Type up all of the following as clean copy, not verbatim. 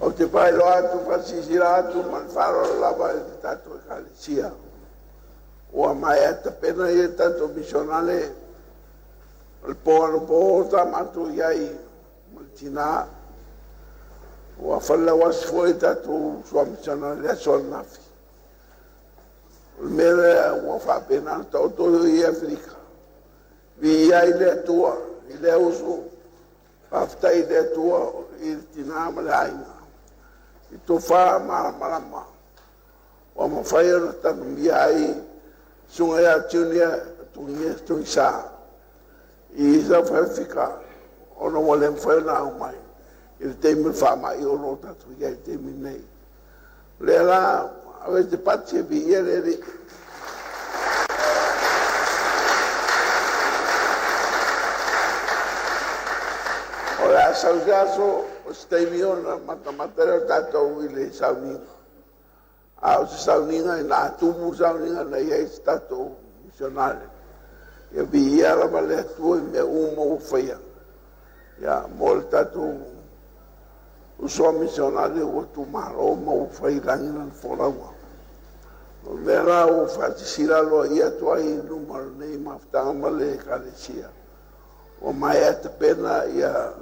Ou te faailoa atu, faasilasila atu ma le faaaloalo lava i le tatou Ekalesia, ua maea tapena ia tatou misionale. O le po anapo sa matou i ai ma le tina, ua falelauasi foi tatou uso a misionale i le aso ananafi. O le mea lea ua faapena ona taoto i Aferika, viia ai le Atua i lea uso, faafetai i le Atua i le tina ma le aiga, i tofa malamalama ua mafai ona tanomia ai susuga ia Junior Togisa i South Africa ona ua le mafai ona au mai i le taimi o le faamai o lo o tatou i ai i le taimi lenei. O lea la, ave se pati e viia le Alii. O le a sau se aso, o se taimi ona matamata lea o tatou i le sauniga. A o se sauniga ina a tumu le sauniga na i ai se tatou misionare. Ia viia lava le Atua i mea uma ua faia. Ia, mo le tatou uso a misionare ua tuumalo ma ua fai i lagi lana folauga. O le mea la ua faasilasila aloaia atu ai i luma o lenei mafutaga ma le Ekalesia, ua maea tapena ia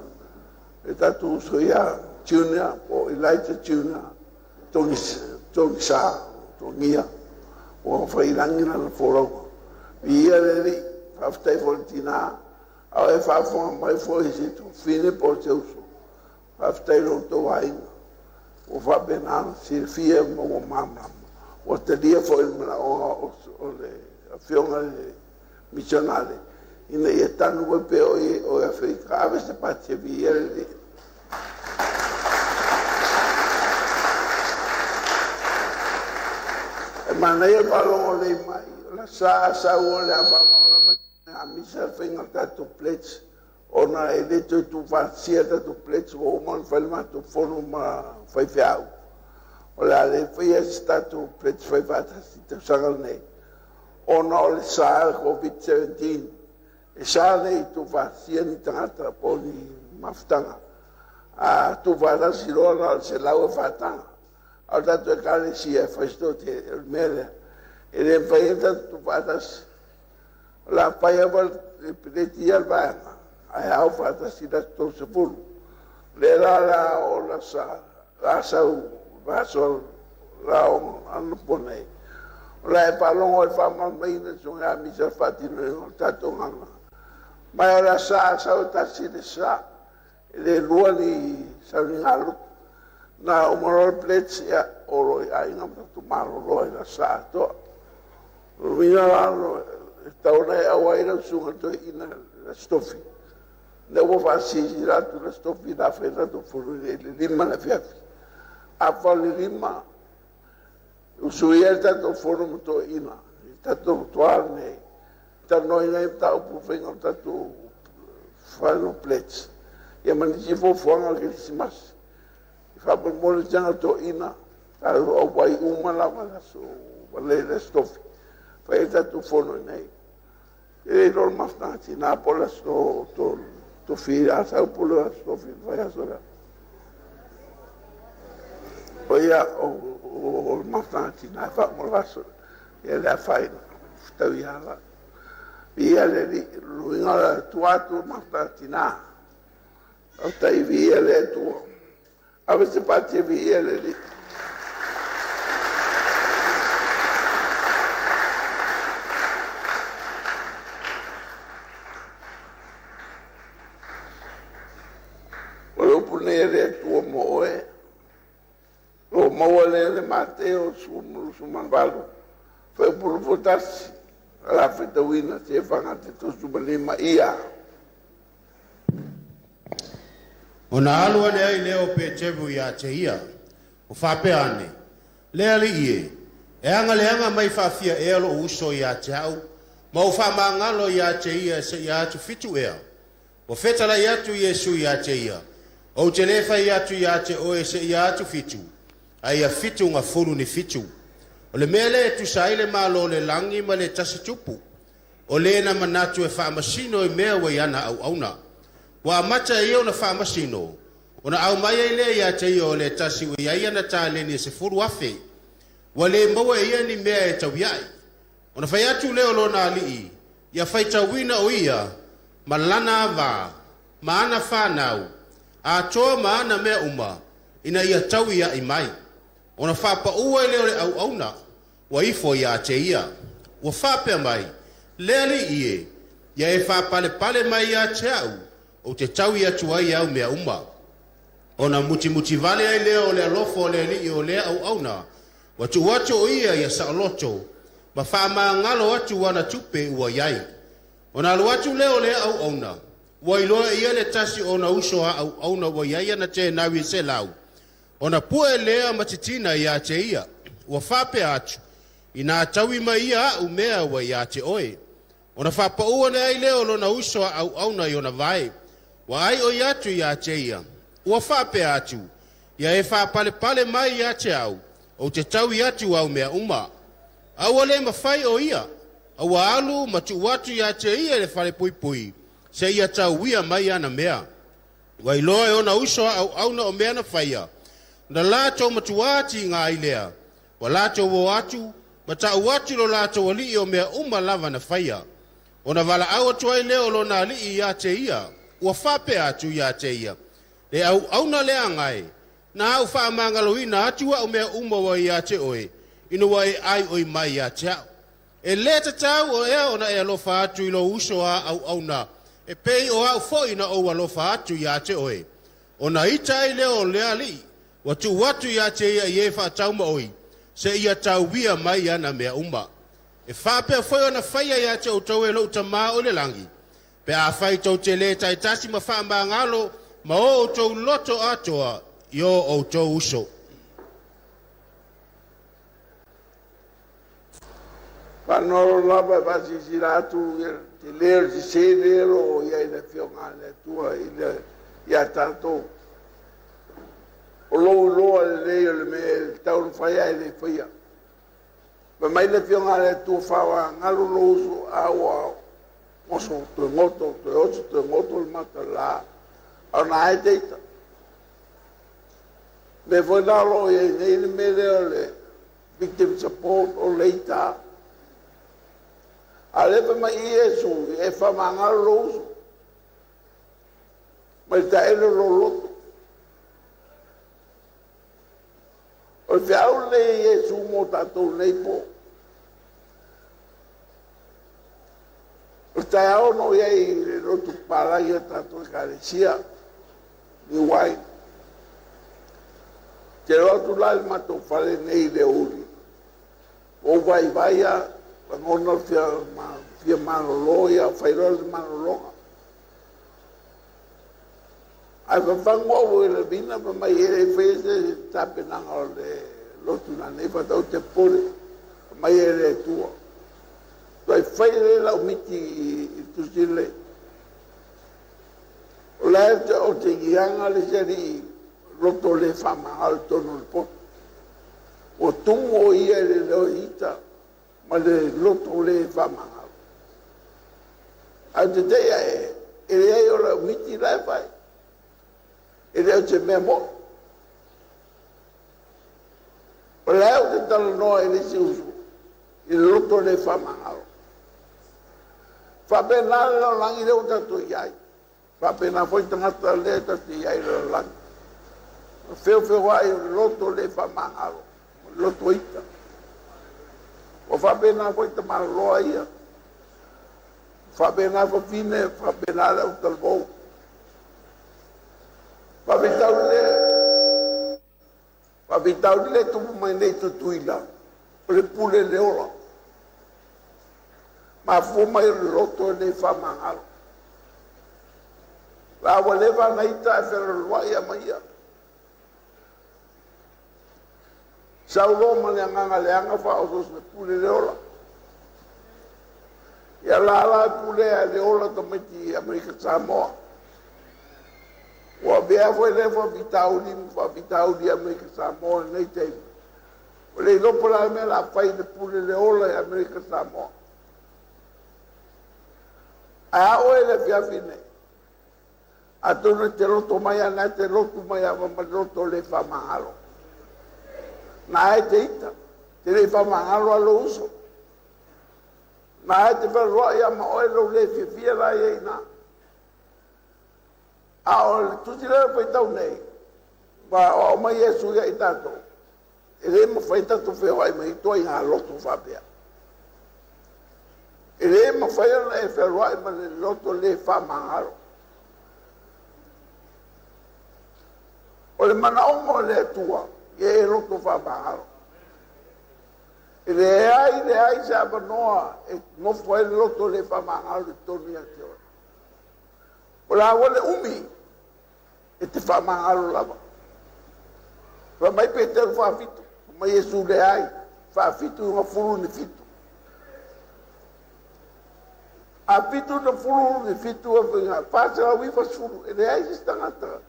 le tatou uso ia Junior po o Elijah Junior Togisa Togia ua fai i lagi lana folauga. Viia le Alii, faafetai foi i le tina, a o e faafofoga mai foi i se tuafafine po o se uso, faafetai i lo outou aiga ua faapena ona silafia ma ua malamalama, ua talia foi le manaoga o le afioga i le misionare ina ia tanu ai pea o i Aferika. Ave se pati e viia le Alii. E manaia le faalogo lelei mai, o le sa sau o le a faamalamalama e Misa le faiga o le tatou pledge, ona e le toe tuufaatasia le tatou pledge, ua uma ona fai le matou fono ma faifeau. O le a le faia se tatou pledge fai faatasi i le tausaga lenei, ona o le sa o le Covid-19. E sa nei tuufaatasia ni tagata po o ni mafutaga. A tuufaatasi loa na o le 100 e faataga. A o le tatou Ekalesia e fai si toatele. O le mea lea, e le mafai ai ona tatou tuufaatasi. O le a fai lava le peleti ia a le Vaega, ae a o faatasi i le aso 30. O lea la o le a oo le Aso Sa, o le a sau le aso anapo nei, o le a e faalogo i le faamalamalamaina e le Susuga ia Misa i le faatinoina o le tatou galuega. Ma o le Aso Sa a sau e tasi le sa, e le lua ni sauniga lotu. Na uma loa le pledge, ia, o loa i aiga ma tatou malolo ai i le Aso Sa atoa. O le uiga la, e tatau ona e auai lau susuga i le toeaina i le Aso Tofi. O lea ua faasilasila atu le Aso Tofi o le a fai le tatou fono i le 5 i le afiafi. Afa i le 5, usuia le tatou fono ma toeaiina i le tatou toa lenei, talanoaina ai mataupu o le faiga o le tatou final pledge, ia ma nisi fuafuaga o le Kerisimasi. Faamolemole siaga toeaina, tatou auai uma lava i le aso le Aso Tofi, fai ai le tatou fono i inei. E le iloa le mafutaga tina po o le aso Tofi a sau po o le aso Tofi o le vaiaso lea. O ia, o le mafutaga tina e faamolaso, ia le afaina, fetaui lava. Viia le Alii, o le uiga o le tua atu o le mafutaga tina. Faafetai, viia le Atua. Ave se pati e viia le Alii. O le upu lenei a le Atua mo oe, o lo o maua lea i le Mateo 18, fuaiupu 21, o le a faitauina seia faagata le 35. Ia. Ona alu ane ai lea o Peteru ia te ia, o faapea ane, Le Alii e, e aga leaga mai faafia ea lou uso ia te au, ma ou faamagalo ia te ia seia atu 7 ea? Ua fetalai atu Iesu ia te ia, Ou te le fai atu ia te oe seia atu 7, ae ia 77. O le mea lea e tusa ai le Malo o le lagi ma le tasi tupu, o le na manatu e faamasino i mea ua i ana auauna. Ua amata e ia ona faamasino, Ona aumai ai lea ia te ia o le tasi ua i ai ana taleni e 10,000. Ua le maua e ia ni mea e tauiai. Ona fai atu lea o lona alii, ia faitauina o ia, ma lana avā, ma ana fanau, atoa ma ana mea uma, ina ia tauiai mai. Ona faapaua ai lea o le auauna, ua ifo ia te ia. Ua faapea mai, le alii e, ia e faapalepale mai ia te au, ou te taui atu ai au mea uma. Ona mutimuti vale ai lea o le alofa o le alii o lea auauna, ua tuu atu o ia ia saoloto, ma faamagalo atu ana tupe ua i ai. Ona alu atu lea o lea auauna, ua iloa e ia le tasi o ona uso a auauna ua i ai ana tenawi e 100, ona pue lea ma titina ia te ia. Ua faapea atu, ina taui mai ia au mea ua ia te oe. Ona faapaua ane ai lea o lona uso a auauna i ona vae. Ua ai o i atu ia te ia. Ua faapea atu, ia e faapalepale mai ia te au, ou te taui atu au mea uma. A ua le mafai o ia, a ua alu ma tuu atu ia te ia i le fale puipui, seia tauia mai ana mea. Ua iloa e ona uso a auauna o mea na faia, na latou matuā tiga ai lea, ua latou o atu, ma tau atu lo latou alii o mea uma lava na faia. Ona valaau atu ai lea o lona alii ia te ia, ua faapea atu ia te ia, le auauna leaga e, na au faamagaloina atu au mea uma ua ia te oe, ina ua e ai oi mai ia te au. E le tatau o ea ona e alofa atu i lo uso a auauna, e pei o au foi na ou alofa atu ia te oe. Ona ita ai lea o le alii, ua tuu atu ia te ia i e faatauma oi, seia tauia mai ana mea uma. E faapea foi ona faia ia te outou e lou tamā o i le lagi, pe afai tou te le taitasi ma faamagalo ma o outou loto atoa i o outou uso. Faanoalo lava e faasilasila atu te lē o le sesē lea o loo i ai le Afioga a le Atua i le ia tatou. O lou iloa lelei o le mea e tatau ona fai ae le faia. Fai mai le Afioga a le Atua, faamagalo lou uso a ua oso toe goto, toe oso toe goto le matalā ona ae teita. Mea foi la o loo i ai nei le mea lea o le victim support o leita. A o lea fai mai Iesu e faamagalo lou uso mai taele lo loto. O le feau lenei Iesu mo tatou nei po. O le taeao na ou i ai i le lotu papalagi o tatou Ekalesia, New Wine. Te alu atu la i le matou fale nei i le aoauli, ua ou vaivai lava, lagona le fia malolo, ia fai loa le malologa. Ae fafagu au e le vina fai mai e le faia se tapenaga o le lotu nanei faatau te popole, mai e le Atua. Tuai fai le lau miti i tusi lelei. O la o te ianga le isi alii loto le faamagalo i totonu o le poto. Ua tumu o ia i le leo ita ma le loto le faamagalo. Ae te tei ae, e leai o lau miti la e fai. E le o se mea mo'i. O la o te talanoa i le isi uso, i le loto le faamagalo. Faapena le lalolagi lea ua tatou i ai. Faapena foi tagata lea tatou i ai i le lalolagi. O feofeoai o le loto le faamagalo, o le loto ita. Ua faapena foi tamaloloa ia. Faapena fafine, faapena le autalavou. Faafitauli le tupu mai nei Tutuila, o le pule le ola. Mafua mai o le loto e le faamagalo. La ua leva na ita ae fealualuai a ma ia. Saulo ma le agaga leaga faaosooso e pule le ola. Ia la la pule a le ola tamaiti i Amerika Samoa. Ua avea foi lea faafitauli ma faafitauli i Amerika Samoa i lenei taimi. O le iloa po o le a le mea o le a fai i le pule le ola i Amerika Samoa. Ae a oe i le afiafi nei? Atonu e te loto mai ana e te lotu mai ava ma le loto le whamangalo. Na e te ita, te le whamangalo a lo uso. Na e te wharoa ia ma oe lo le fiafia la ia ina. A o le tusi lea whaitau nei, wa o mai Iesu ia i tātou. E le mawhai tātou wheoai mai toa i ngā loto whapea. E le mawhai ana e wheroai ma le loto le whamangalo. O le manaoga o le Atua, ia e loto whamangalo. E le ai se avanoa e nofo ai le loto le whamangalo i tonu ia te oe. O la ua le umi e te whamangalo lava. Fa mai Peteru whawhitu, mai Iesu le ai, whawhitu i ngā furu ni fitu. A fitu na furu ni fitu a whinga, whāsera wiwa suru, e le ai se tangata.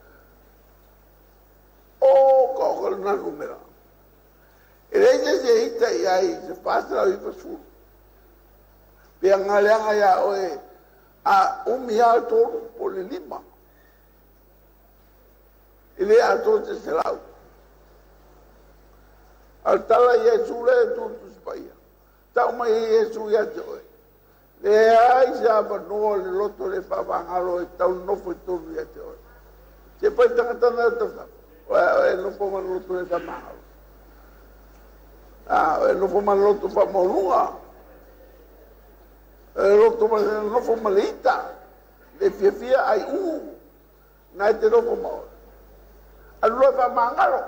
O ka o ka nanu mera. E le ai se hita i ai, se whāsera wiwa suru. Pea ngā leanga ia oe, a umi a tōru po le lima. E le a tō te se lau. Al tala Iesu le tū sipaia. Tau mai Iesu ia te oe. Le ai se avanoa le loto le whavangalo e tau nofo i tonu ia te oe. Se pai tangata na tau. Oe nofo ma loto le whamangalo. A oe nofo ma loto whamaununga. E loto ma nofo ma le ita. Le fiafia ai u. Nai te nofo ma oe. Alua whamangalo.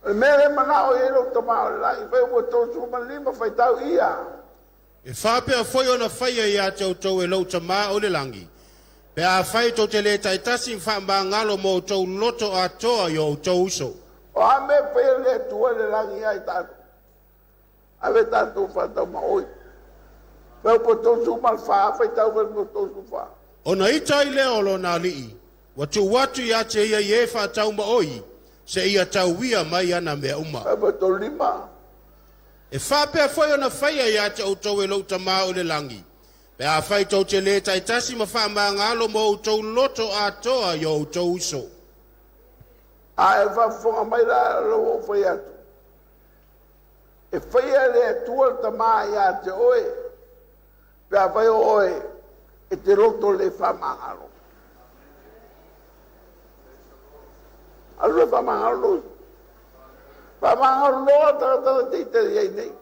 O le mea le manao i lo tama o le langi whai ua tō ma lima whai tau ia. E whapea foi ona whaia ia te outou e lou tamā o le langi. Pe a whai tō te le taitasi whaamangalo mo outou loto atoa i o outou uso. O a me whai le tua le langi ai tātou. Ave tātou whatau ma oi. Whai upo tō ma wha, whai tau whai mo tō su wha. Ona ita i leo lo nā lii, wa tū watu ia te ia i e whatau ma oi, se ia tauia mai ana mea uma. Whai po tō lima. E whapea foi ona whaia ia te outou e lou tamā o le langi. Pe a whai tau te le taitasi ma whaamangalo mo outou loto atoa i o outou uso. A e whafonga mai la lo o whai atu. E whaia le atua le tamā ia te oe. Pe a whai o oe e te loto le whamangalo. Alu le whamangalo. Whamangalo loa tagatara te ita iai nei.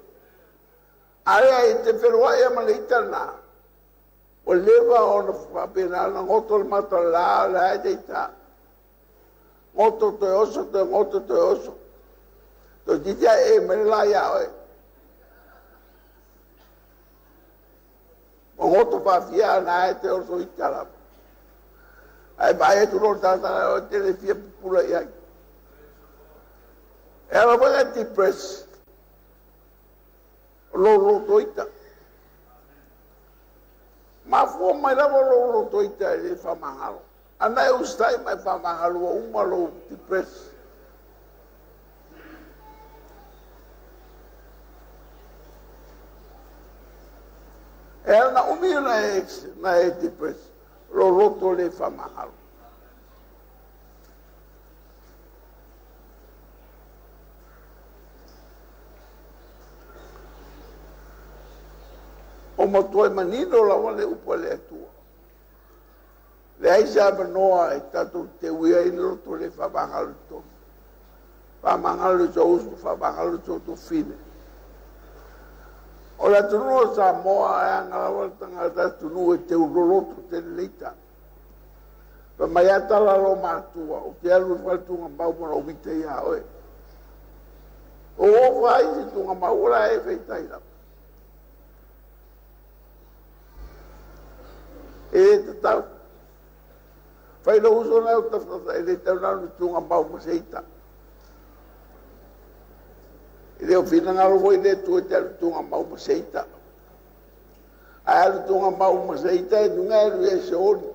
Area e te wheroa ia ma le ita nā. O lewa ona whapena ana ngoto le mata la le ai te ita. Ngoto toe oso, toe ngoto toe oso. Toe titia e mere la ia oe. O ngoto whawhia ana ai te oso ita la. Ai vai e turo tātara o te le fia pupura i ai. E ala wanga depress. O lo loto ita. Mafua mai lava lo loto ita e le whamangalo. Ana e ustai mai whamangalo wa uma lo depress. E ana umi na e depress. Lo loto le whamangalo. O matua e manino la wale upo le atua. Le ai sa manoa e tātou te uia i loto le whamangalo tonu. Whamangalo tō usu, whamangalo tō tō whine. O la tunu o Samoa e anga lawa le tangata tunu e te uroloto te leita. Pa mai atala lo mātua, o te alu whaltunga mau mana o wite ia oe. O o whai se tunga mau ora e wheitai rapa. E te tau. Whai lo uso na o tawhata e le tau nanu tunga mau ma seita. E leo whina ngaro hoi le tua te alu tunga mau ma seita. A alu tunga mau ma seita e nunga alu e se ori.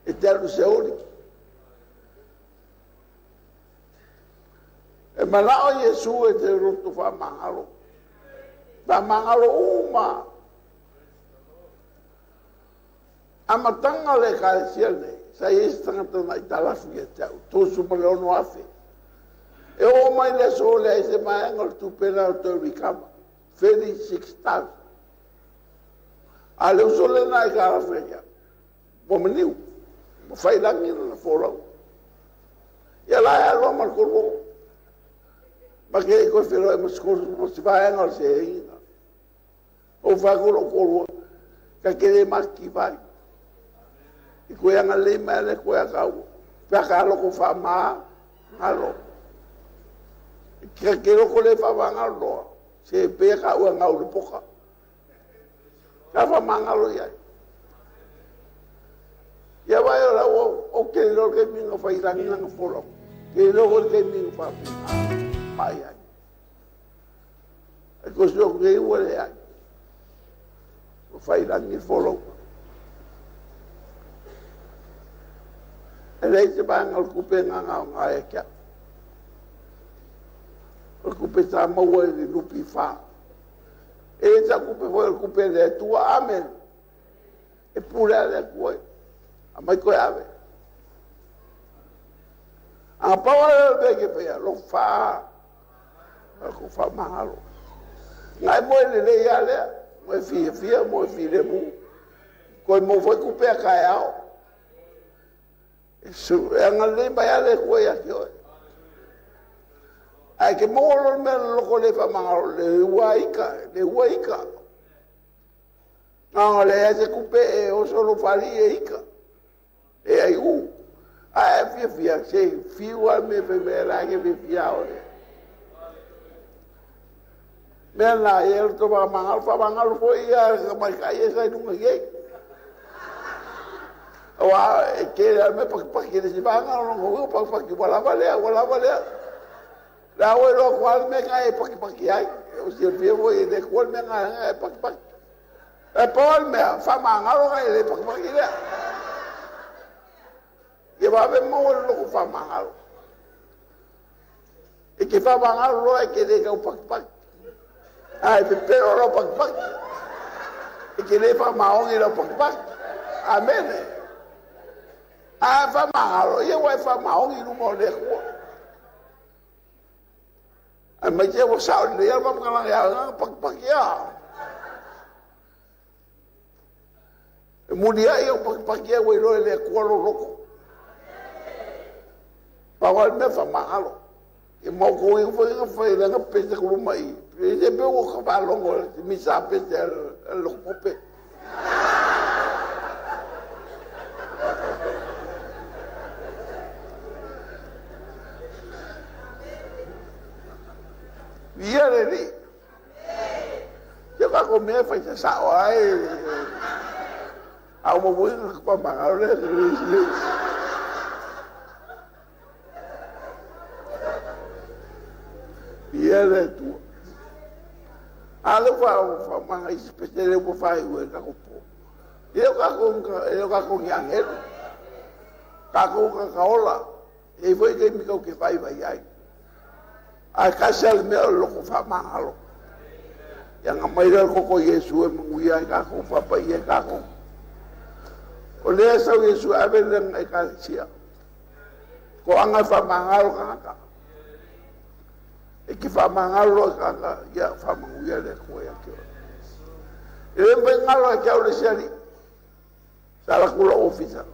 E te alu se ori. E manao Iesu e te roto whamangalo. Whamangalo uma. Amataga o le ekalesia lenei, sa i ai se tagata na aitalafu ia te au, $36,000. E oo mai le aso, e leai se vaega o le tupe lena o toe recover, 36,000. A o le uso lea na aitalafu ia te au, ua maliu, ua faiilagi lana folauga. Ia la e alu lava ma le 36. Ma te le i toe feiloai ma se 30 ma se vaega o le seleni lena. Ou fai atu i lou toalua, ta te le matitiva ai. E toe agalelei mai lava le Atua ia tāua, pe a ta loto faamagalo. Ta te loto le faamagalo loa, se pei lava taua e gau i le poka. Sa faamagalo i ai. Ia vaai o la ua, ou te le iloa le taimi na fai lana folauga, ou te le iloa foi le taimi na faamai ai. Ae toe sue atu nei ua leai, ua faiilagi le folauga. E leai se vaega o le tupe na na aoga ia te au. O le tupe sa maua i le NPF. E le o sau tupe foi o le tupe a le Atua. Amene. E pule lava le Atua, aumai toe ave. A pau lava lea o le mea e te faia, loto faamagalo. Na e moe lelei lava lea, moe fiafia, moe filemu, toe maua foi tupe a taeao. E agalelei mai lava le Atua ia te oe. Ae te maua loa le mea o le loto le faamagalo, le ua ita, le ua ita. Na ona leai lava se tupe e oso lou faalii e ita, e aiu. Ae fiafia, se fiu lava le mea e fai mai ai, o la e te fiafia lava oe. Mea na, ia loto faamagalo, faamagalo foi ia tamaitai ia sa i luga nei. Aua e tele lava mea patipati e le isi vaega, o lona uiga patipati ua lava lea, ua lava lea. La ua iloa atu lava le mea na e patipati ai. Ua silafia foi e le Atua le mea na e patipati. E pau lava le mea, faamagalo nai le patipati lea. Ia vave maua le loto faamagalo. E te faamagalo loa e te le tau patipati. Ae pepelo lau patipati. E te le faamaoni lau patipati. Amene. A faamagalo, ia ua e faamaoni i luma o le Atua. Ae mai te ua sao lelei lava faamatalaga ia na patipati a. E muliai au patipati ua iloa e le Atua lou loto. Pau lava le mea faamagalo. Ia ma outou ia foi na fai lega pese kuluma i. E pe ua ka faalogo misa pese a le loto pope. Ia le alii. Ia kako mea fai sa sao ai. A uma foi na faamagalo le. Ia le Atua. A le ua faamanga i se pese le ua fai ue kako po. E o kako, e o kako ni angelo. Kako ka kaola. E foi ke mi kau ke fai vai ai. A kasi ale mea o loko faamagalo. Ia nga mai lea koko Iesu e manuia ai kākou faapaia ai kākou. O lea sau Iesu ave le ekalesia. Ko anga e faamagalo tagata. E ke faamagalo loa tagata, ia faamanuia le Atua ia te oe. E le mafai galo ia te au le isi alii. Sa alu atu lou ofisa.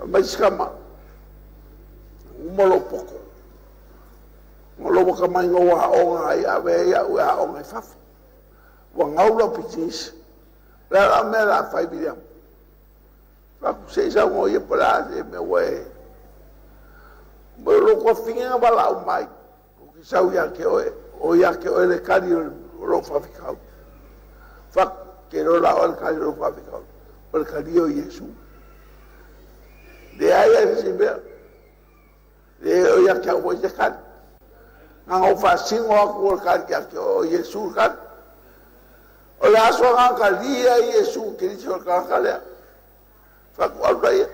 Mai si tama. Uma lou poto. Ma lou atamai na ua aoga ai ave ai au e aoga i fafo. Ua gau lau pisinisi. O le a la mea o le a fai Viliamu? Fai se i saunoa ia po o le a se mea ua e... O lou tuafafine na valaau mai. Ou te sau ia te oe, o ia te oe le kali o lou faafitauli. Fai atu, ke iloa la oe le kali o lou faafitauli. O le kali o Iesu. Leai ai se isi mea. Le o ia te au foi se kali. Na ona ou faasino atu o le kali ia te oe, o Iesu le kali. O le aso na kalia ai Iesu Keriso o le tagata lea. Fai atu alu laia.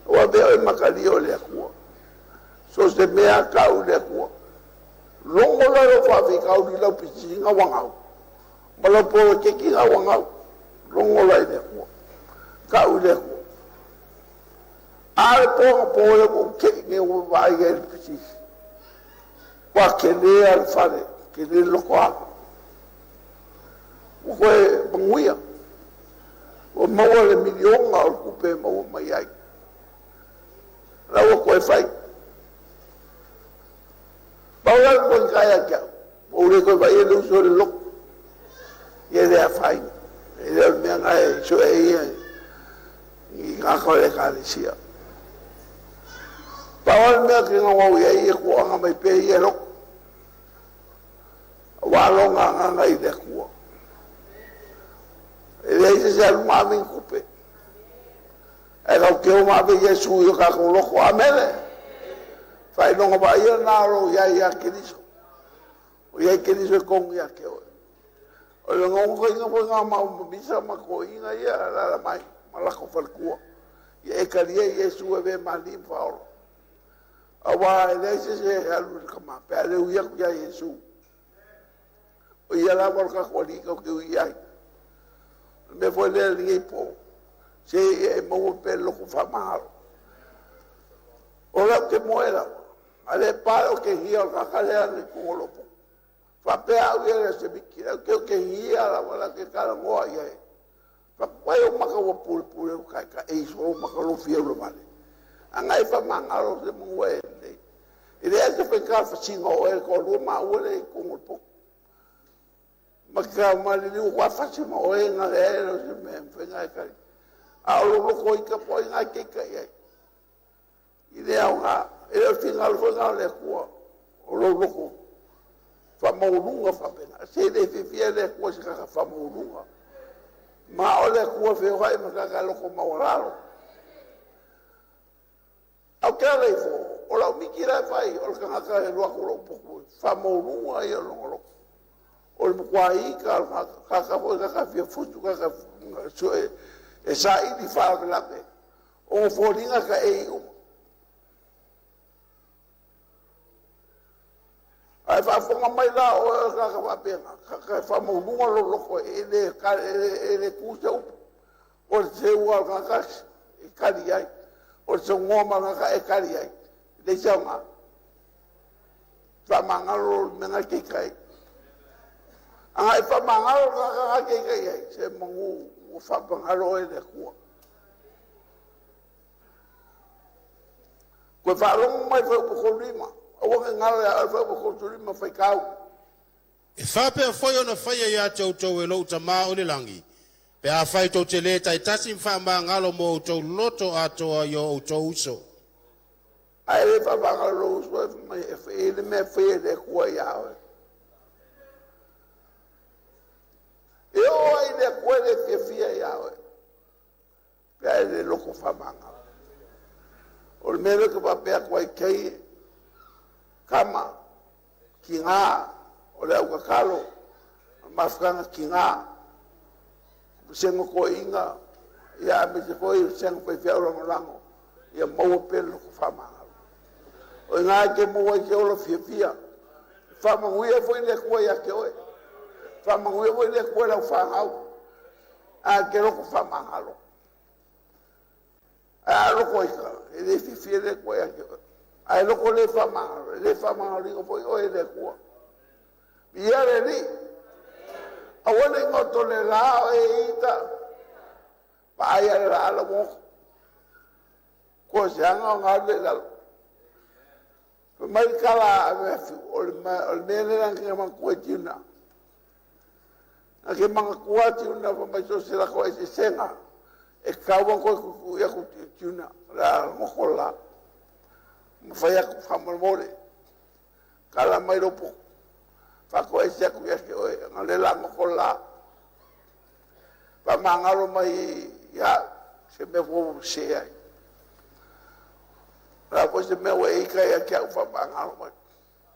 Ua avea oe ma kali o le Atua. So se mea tau i le Atua. Logo la lou faafitauli lau pisisiga ua gau. Ma lau poloketi na ua gau. Logo la i le Atua. Kau i le Atua. A le po na po le ua ou tei nei ua vaai ai le pisinisi. Ua tele lava le fale, tele le lotoa. Ua toe manuia. Ua maua le miliona o le tupe e maua mai ai. La ua toe fai. Pau la le pogisa ia te au, ua ou le toe vaaia le uso i le lotu. Ia e le afaina. E le o le mea lena e sue ai ia ni tagata o le Ekalesia. Pau lava le mea ou te naunau i ai ia toaga mai pea ia e lotu. Aua lona agaga i le Atua. E leai se isi e alu ma ave ni tupe. Ae tatou te o ma ave Iesu i o tatou loto. Amene. Faailoga vaaia lena o lou i ai ia Keriso. O i ai Keriso i totonu ia te oe. O le naunautaiga foi lena o maua ma misa ma toeaiina ia e alaala mai ma latou faletua. Ia e talia Iesu e avea ma Alii ma Faaola. Aua e leai se isi e alu i le Tama pe a le ui atu ia Iesu. O ia lava o le tatou Alii tatou te ui i ai. O le mea foi lea i lenei po, se ia e maua pea le loto faamagalo. O lau te moe lava, a le pa le okegia o le tagata lea na i totonu o lou potu. Faapea au ia i le Aso Miti, ou te okegia lava, la te talanoa i ai. Faapea ai ou maka ua pulepule ua taetaei solo maka lou fia ulavale. A na e faamagalo se manu e lelei. E leai se faigata fasina o oe e toalua maua lea i totonu o le potu. Ma te taomaliliu atu lava fasi ma oe na leai e le o se mea e mafai ona e tali. A o lou loto ita po o ai lena e te ita i ai. I le aoga, e le o le finagalo foi lena o le Atua, o lou loto faamaualuga faapena. Se le fiafia le Atua i se tagata faamaualuga. Ma o le Atua e feoai ma tagata loto maualalo. Ae ou te ala ifo, o lau miti la e fai, o le tagata e alu atu i lou potu, faamaualuga ia o lona loto. O le matua ita o le tagata, tagata foi tagata fia fusu, tagata sue, e saili faalavelave, o foliga ta e iu. Ae faafofoga mai la oe o le tagata faapena, tagata e faamaualuga lou loto e le tu se upu. O le seu lava o le tagata e tali ai, o le saunoa mai o le tagata e tali ai, e leai se aoga. Faamagalo le mea lena e te ita ai. A e faamagalo le tagata lena e te ita i ai, se manu ua faamagalo oe e le Atua. Toe faalogo mai le fuaiupu 35. Aua ne i galo ia oe le fuaiupu 35, faitau. E faapea foi ona faia ia te outou e lou Tama o i le lagi, pe afai tou te le taitasi ma faamagalo mo outou loto atoa i o outou uso. Ae le faamagalo lou uso e fai mai e i ai le mea e faia e le Atua ia oe. E oo ai le Atua e le fiafia ia oe, pe a e le loto faamagalo. O le mea lea ou te faapea atu ai kei, tama, tiga, o le autatalo, o le mafutaga tiga, vasega toeaiina, ia aemaise foi o vasega faifeau lagolago, ia maua pea le loto faamagalo. O i ina e te maua ai se ola fiafia. Faamanuia foi le Atua ia te oe. Faamanuia foi le Atua i lau fanau. A e te loto faamagalo. Ae a loto ita, e le fiafia le Atua ia te oe. Ae loto le faamagalo, e le faamagalina foi oe e le Atua. Viia le Alii. Aua ne i goto le la o e ita. Vaai a le la la ua goto. Ko se aga o alu i lalo. Fai mai le tala a Matthew, o le mea lea na ke manatua i tiuna. Na ke manatua tiuna fai mai so se lako eseesega. E tatau ona toe tuitui atu tiuna. La goto la. Ma fai atu faamolemole. Tala mai lou potu. Faatoese atu ia te oe, ona le la goto la. Faamagalo mai ia se mea ua se ai. La foi se mea ua e ita ia te au faamagalo mai.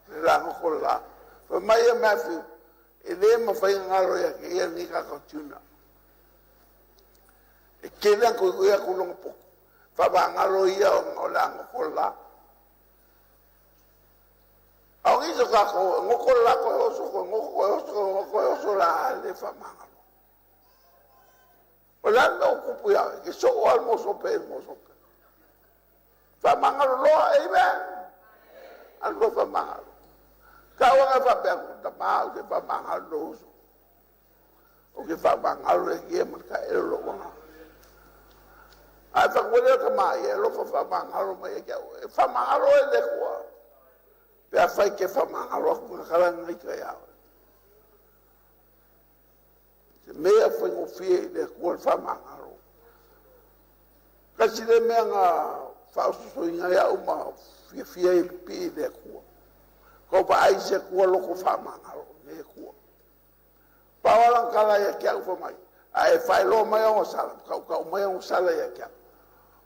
Le la goto la. Fai mai ia Matthew, e le mafai ona galo ia te ia ni kaka tiuna. E tele atu i atu longa potu. Faamagalo ia o le goto la. A o nisi o tatou, goto la koe oso, koe goto, koe oso, koe goto, koe oso la le faamagalo. O le a le mea o tupu ia oe, e soo lava le moso pe le moso pe. Faamagalo loa, amen. Alu loa faamagalo. Tau aga faapea aku, tama ou te faamagalo lou uso. Ou te faamagalo le Atua ma le taeele o lou agaga. Ae faaku ai lea tama ia e alofa faamagalo mai ia te au. E faamagalo oe e le Atua. Pe afai e te faamagalo atu na tala nei ta ia oe. Se mea faigofie i le Atua le faamagalo. Tasi le mea na faaososoina ai au ma fiafia ai e pipii i le Atua. Kau vaai se Atua loko faamagalo le Atua. Pau lava lana tala ia te au fai mai, a e faailoa mai au sala, tautau mai au sala ia te au.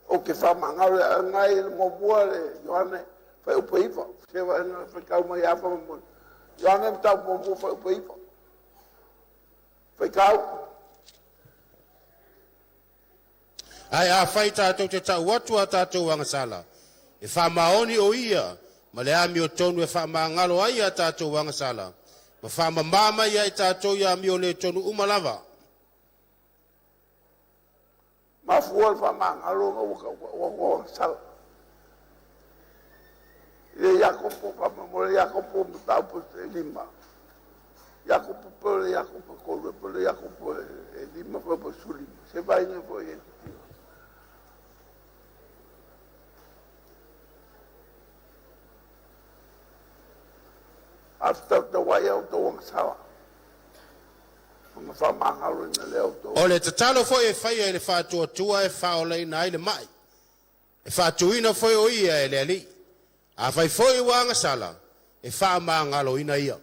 Ou te faamagalo ia ngai le muamua le Ioane fuaiupu 9. Se vaega faitau mai afa mo Ioane mataupu muamua fuaiupu 9. Faitau. Ae afai tatou te ta'u atu a tatou agasala, e faamaoni o ia ma le amiotonu e faamagalo ai a tatou agasala, ma faamamā mai ai tatou i amio le tonu uma lava. Mafua le faamagalo na ua tautau atu agasala. I le Iakopo faamolemole Iakopo mataupu 5. Iakopo pe o le Iakopo 3 pe o le Iakopo 5 pe o 15. Se vaega foi e te A fetautauai au outou agasala. Ona faamagaloina lea outou. O le tatalo foi e faia i le faatuatua e faaolaina ai le ma'i. E faatuina foi o ia e le Alii. Afai foi ua agasala, e faamagaloina ia.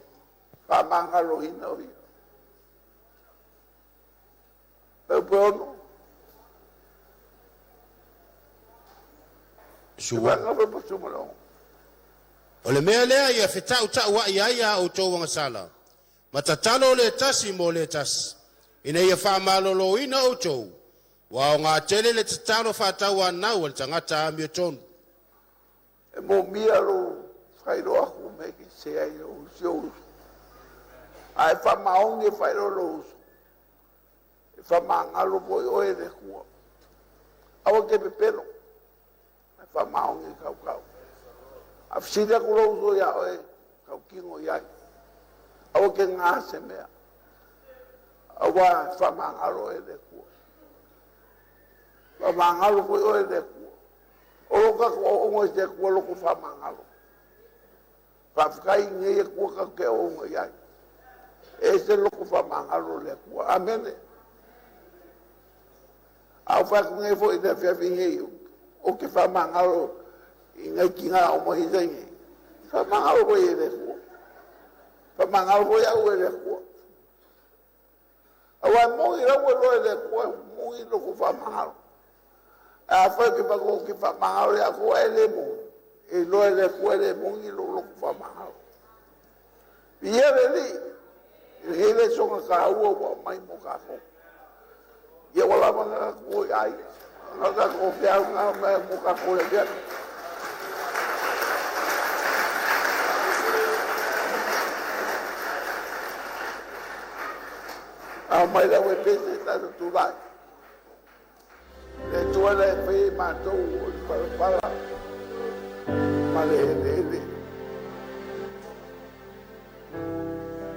Faamagaloina o ia. Peu ono. Sua. Vaega foi pa suma le ono. O le mea lea ia fetaʻutaʻuaʻi ai a outou agasala, ma tatalo le tasi mo le tasi, ina ia faamaloloina outou, ua aogā tele le tatalo faatauanau a le tagata amiotonu. E momia lou faailoa atu me ke se ai lou si o uso. Ae faamaoni e faailoa lou uso. E faamagalo foi oe e le Atua. Aua ke pepelo. Ae faamaoni e kaukau. A fesili atu lou uso ia oe, kautino i ai. Aua ke ngā se mea. Aua faamagalo oe e le Atua. Faamagalo foi oe e le Atua. O lo tatou ooga i se Atua loko faamagalo. Faafetai nei Atua tatou te ooga i ai. E se loko faamagalo le Atua. Amene. A o fai atu nei foi i le afiafi nei, o ke faamagalo i ngai tina o mai nei. Faamagalo foi e le Atua. Faamagalo foi au e le Atua. Aua e moni lau e loa e le Atua, moni loko faamagalo. A fai ke whako ke whamangalo ia koa e le mo. E loa e le Atua e le moni lo loko whamangalo. Ia le li, i le hele songa ka ua ua mai mo kākou. Ia ua lava ngā ko i ai. Ngā ka ko whiau ngā mea mo kākou le whiau. A mai lau e pese tātou tūlai. Le Atua lea e fai ai mātou o le palapala ma le eleele.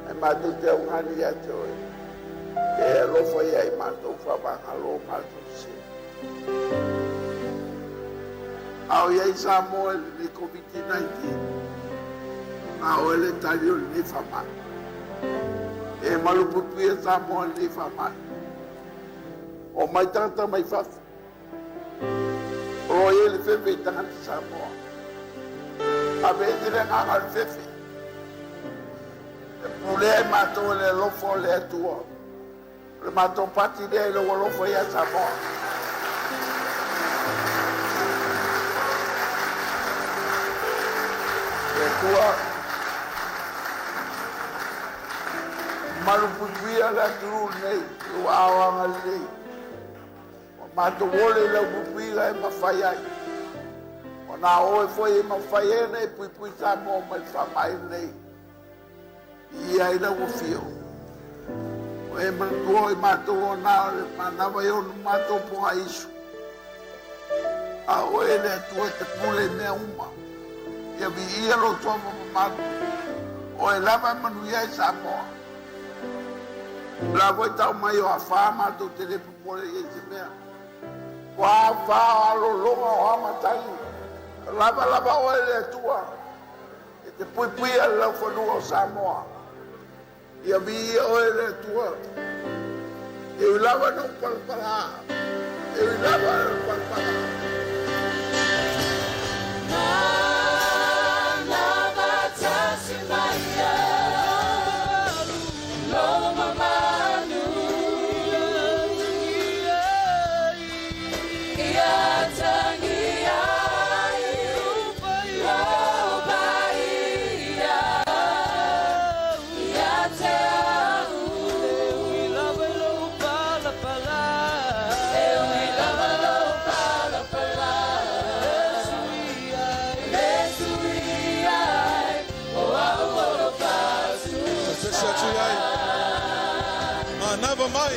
E mātou te augani ia te oe. E alofa ia i mātou faamagalo o mātou se. A o iai Samoa i lenei COVID-19. Na oe le tali o lenei faamai. E malupuipuia Samoa i lenei faamai. O mai tagata mai fafo. O lo o i ai le fefe i tagata Samoa. Ave ese le agaga o le fefe. E pulea i matou e le alofa o le Atua. O le matou pati lea i lou alofa ia Samoa. Le Atua, malupuipuia le atunuu lenei, i lou aao agalelei. Ua matou ole i lau puipuiga e mafai ai. O na oe foi e mafai ai ona e puipui Samoa mai le faamai lenei. I ai lau afio. E manatua o i matou o na o le manava i onu matou pogaisu. A oe le Atua e te pule i mea uma. Ia viia lou suafa mamalu. Oe lava e manuia ai Samoa. O le a foi tau mai o afa matou te le popole i ai se mea. O afa o alologa o a matagi. Lava lava oe le Atua. E te puipuia le laufanua o Samoa. Ia viia oe le Atua. E ui lava ina ou palapala. E ui lava ina ou palapala. Se ese atu ai. Manava mai.